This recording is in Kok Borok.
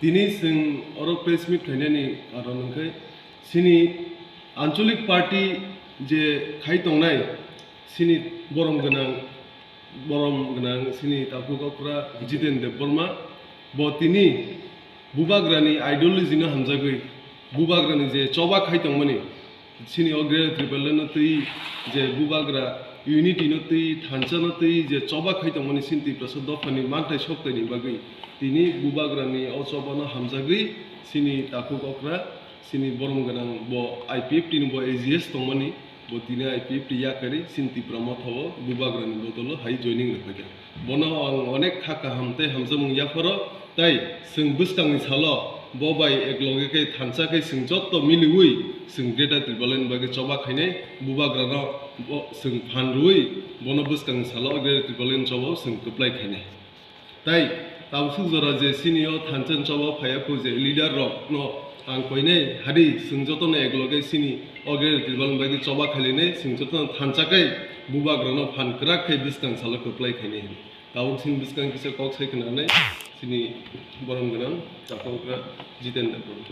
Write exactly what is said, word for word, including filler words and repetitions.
Tini chwng oro press meet khainani karon hwnkhe chini anchalik party je khai tongnai chini borom gwnang, borom gwnang chini takhuk okra Jiten Debbarma, bo tini bubagrani ideology no hamjagwi bubagrani je choba khai tongmani, chini o Greater Tipraland no twi je bubagra unity no twi thansa no twi je choba khai tongmani chini Tiprasa dophani manthai soktaini bagwi tini bubagrani o choba no hamjagwi chini takhuk okra chini borom gwnang bo I P F T ni bo A G S tongmani, bo tini I P F T yakarwi chini Tipra Motha o bubagrani bodolo hai joining rwphaikha. Bono ang onek kha kaham tei hamjakmung yapharo, tei chwng bwskangni salo bo bai ekloge khe thansa khe chwng jotto miliwi chwng Greater Tipraland bagwi choba khainai, bubagrano bo chwng phan rwui bono bwskangni salo Greater Tipraland choba chwng kwplai khainai. Tei tabuk suk jora je chini o thansa choba phaiya khu je leader rok no ang koinai hadi chwng jotono ekloge chini o Greater Tipraland bagwi choba khailainai, chwng jotono thansa khe bubagrano phan kwrak khe bwskang salo kwplai khainai hwnwi. Tabuk chini bwskang kisa kok sai khwnanai chini borom gwnang takhuk okra Jiten Debbarma.